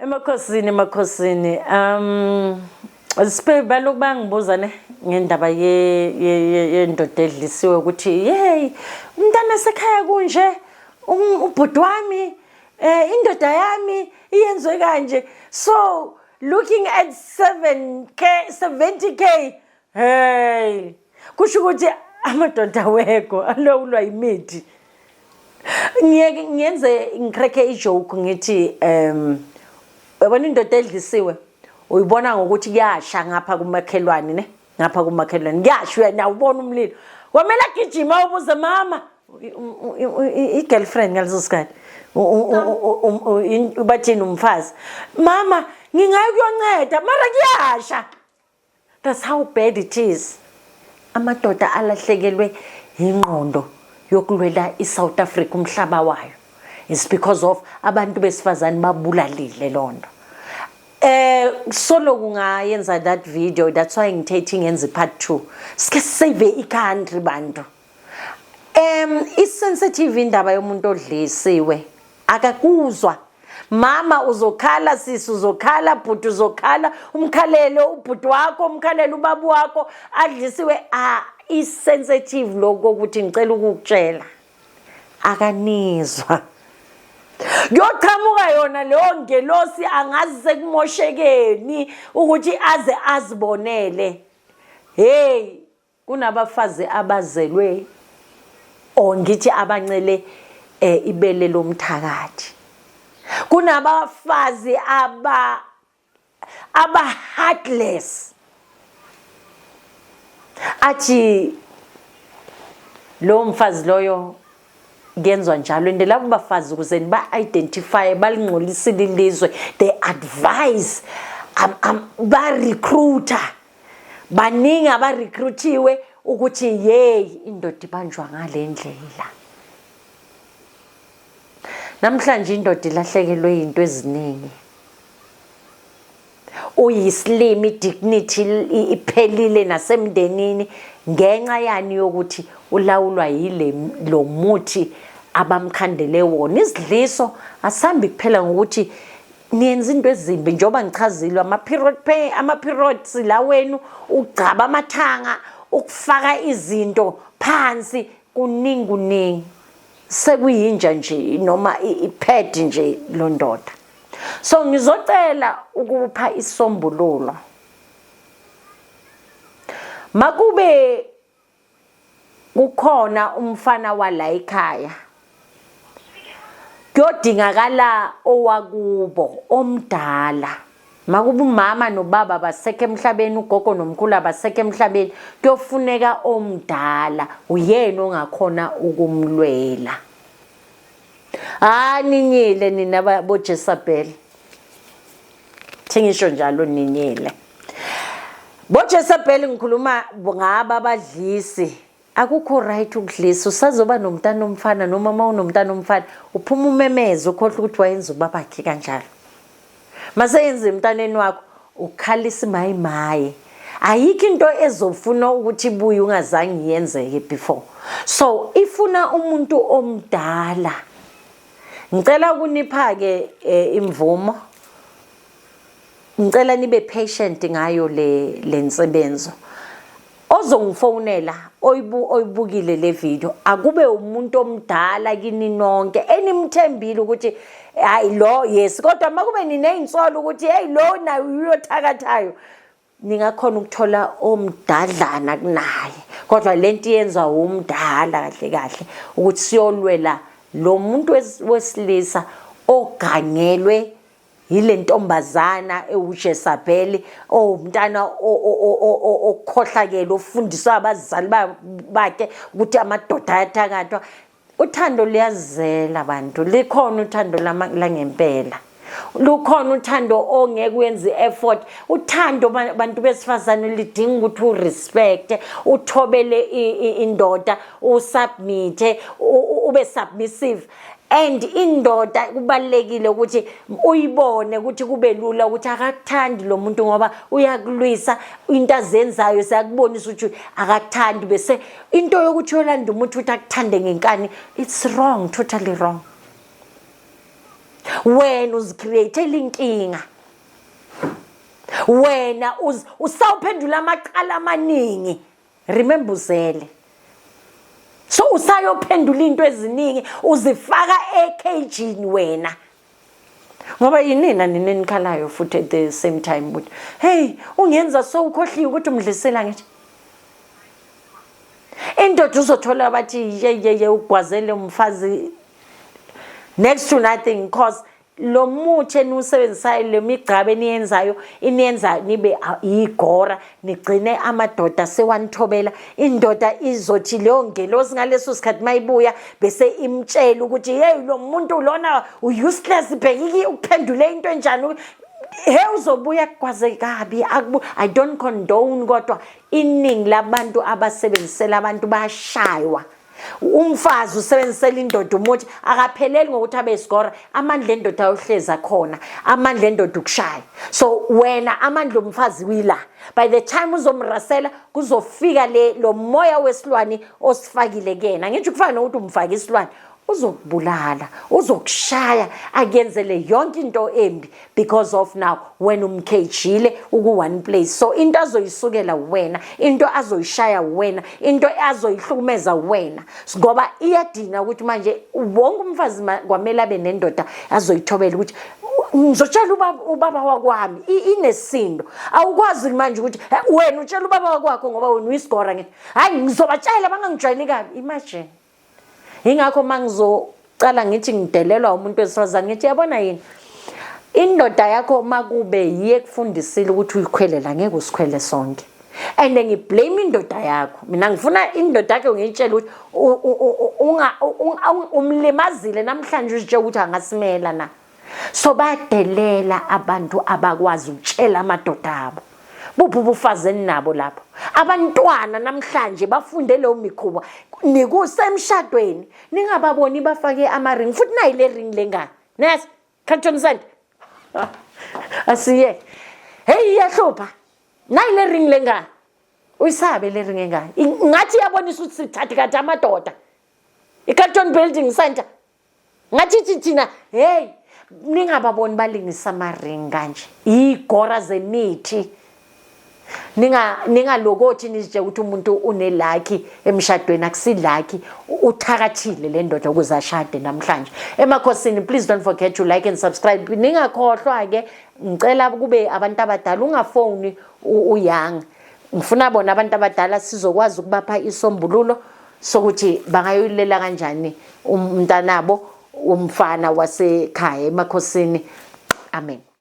Emakhosini, emakhosini. Sipe balokhu bangibuza ne ngendaba ye yendoda edlisiwe ukuthi hey, umntana sekhaya kunje, ubhuti wami, indoda yami iyenzwe kanje. So looking at 7K, 70K, hey, kusho ukuthi amadoda wekho alawulwa imithi. Ngiyeke ngiyenze ngicracke ijoke, ngithi uyabona indoda edlisiwe uyibona ngokuthi kuyasha ngapha kumakhelwane, ne ngapha kumakhelwane kuyasha, uyena ubona umlilo, kwamele agijima, ubuze mama i-girlfriend ngaleso sikhathi, bathini, umfazi, "Mama, ngingayi kuyonceda, mara kuyasha." That's how bad it is. Amadoda alahlekelwe ingqondo yokulwela iSouth Africa, umhlaba wayo. It's because of abantu besifazane babulalile lonto. Solo kungayenza that video, that's why ngithethe ngenza part 2. Sike save i-country, bantu. I-sensitive indaba yomuntu odlisiwe. Akakuzwa. Mama uzokhala, sisi uzokhala, bhuti uzokhala, umkhalele ubhuti wakho, umkhalele ubaba wakho adlisiwe. A i-sensitive lokho ukuthi ngicela ukukutshela. Akanizwa. Kuyoqhamuka yona leyo ngelosi, angazi sekumoshekeni ukuthi aze azibonele. Hey, kunabafazi abazelwe or ngithi abancele ibele lomthakathi. Kunabafazi aba heartless. Athi lo mfazi loyo kuyenzwa njalo, and labo bafazi, ukuze niba-identify, balingcolisile ilizwe. They advise, ba-recruiter baningi abarecruitiwe ukuthi yeyi, indoda ibanjwa ngale ndlela. Namhlanje indoda ilahlekelwe into eziningi, uyisilima, i-dignity iphelile nasemndenini ngenxa yani yokuthi ulawulwa yile lo muthi abamkhandele wona. Isidliso asambi kuphela ngokuthi niyenza into ezimbi, njengoba ngichazile, ama-period pay, ama-periods la wenu, ugcaba amathanga, ukufaka izinto phansi, kuningi kuningi, sekuyinja nje noma i-pad nje lo ndoda. So ngizocela ukupha isombululo. Makube kukhona umfana wala ekhaya, kuyodingakala owakubo omdala. Makuba umama nobaba basekho emhlabeni, ugogo nomkhulu abasekho emhlabeni, kuyofuneka omdala, uyena ongakhona ukumlwela. Hayi, ninyile nina boJezebel, thingisho njalo, ninyile boJezebel. Ngikhuluma ngaba abadlisi. Akukho right ukudlisa usazoba nomntana omfana, noma uma unomntana omfana uphuma umemeze, ukhohlwa ukuthi wayenza ubabakhe kanjalo. Mase yenza emntaneni wakho, ukhalisa mayi maye. Ayikho into ezofuna ukuthi ibuye ungazange iyenzeke before. So ifuna umuntu omdala. Ngicela ukunipha ke imvumo, ngicela nibe patient ngayo le nsebenzo. Ozongifonela oyibukile le video, akube umuntu omdala kini nonke enimthembile ukuthi hayi lo, yes. Kodwa makube niney'nsolo ukuthi hey, lo naye uyothakathayo, ningakhona ukuthola omdadlana kunaye. Kodwa lento iyenzwa umdala kahle kahle, ukuthi siyolwela lo muntu wesilisa ogangelwe yile ntombazana ewuJezebel, owumntana okhohlakele, ofundiswa abazali bakhe ukuthi amadoda ayathakathwa. Uthando luyazela bantu, likhona uthando langempela, lukhona uthando ongeke uyenze i-effort. Uthando, bantu besifazane, lidinga ukuthi urespect, uthobele indoda, usubmite, ube submissive. And indoda kubalekile ukuthi uyibone ukuthi kube lula ukuthi akakuthandi lo muntu, ngoba uyakulwisa, into azenzayo siyakubonisa ukuthi akakuthandi. Bese into yokuthi uyolanda umuntu ukuthi akuthande ngenkani, it's wrong, totally wrong. Wena uzicreatela inkinga. Wena usawuphendula amacala amaningi. Remember uzele. So usayophendula into eziningi uzifaka ekhejini wena. Ngoba yinina nina enikhalayo futhi at the same time ukuthi hey ungenza so ukhohliwe ukuthi umdlisela ngithi. Indoda uzothola bathi ye ye ye ugwazele umfazi next to nothing, cause lo muthi eniwusebenzisayo, le migcabo eniyenzayo iniyenza nibe yigora, nigcine amadoda sewanithobela. Indoda izothi leyo ngelosi ngaleso sikhathi mayibuya bese imtshela ukuthi hey, lo muntu lona useless, bhekiki ukuphendule into enjani. He, uzobuya kugwaze kabi. I don't condone, kodwa iningi labantu abasebenzisela abantu bayashaywa. Umfazi usebenzisela indoda umuthi, akapheleli ngokuthi abe isigora. Amandla endoda ayohleza khona, amandla endoda ukushaya. So wena amandla omfazi wila, by the time uzomrasela kuzofika le lo moya wesilwane osifakile kuyena. Ngisho kufana nokuthi umfake isilwane, uzokubulala, uzokushaya, akuyenzele yonke into embi because of now wena umkhejile uku one place. So into azoyisukela wena, into azoyishaya wena, into azoyihlukumeza wena, ngoba iyadina ukuthi manje wonke umfazi kwamele abe nendoda azoyithobela ukuthi ngizotshela ubaba wakwami. Inesindo, awukwazi manje ukuthi wena utshela ubaba wakwakho ngoba wena uyisigora, ngithi hayi ngizobatshela bangangijwayeli kabi. Imagine, ingakho mangizocala ngithi ngidelelwa umuntu wesifazane, ngithi yabona yini, indoda yakho makube yiye kufundisile ukuthi uyikhwelela, ngeke usikhwele sonke. And ngiblame indoda yakho. Mina ngifuna indoda yakho ngiyitshele ukuthi umlimazile namhlanje, uzitshela ukuthi angasimela na. So badelela abantu abakwazi ukutshela amadoda abo. Buphi ubufazi eninabo lapho? Abantwana namhlanje bafunde leyo mikhuba nikusemshadweni, ningababoni bafake ama-ring futhi. Nayi le ring lengane, nes Carlton Center asiye. Hey, iyahlupha nayi le ring lengane, uyisabe le ring engane, ngathi iyabonisa ukuthi sithathe kade amadoda. I-Carlton Building Center ngathi ithi thina hey, ningababoni balingisa ama-ring kanje, iy'gora zemithi. Ningalokothi nizitshe ukuthi umuntu unelucky emshadweni, akusilucky, uthakathile le ndoda ukuze ashade namhlanje. Emakhosini, please don't forget to like and subscribe. Ningakhohlwa-ke, ngicela kube abantu abadala, ungafoni uyanga, ngifuna bona abantu abadala sizokwazi ukubapha isombululo sokuthi bangayoyilela kanjani umntanabo umfana wasekhaya. Emakhosini, amen.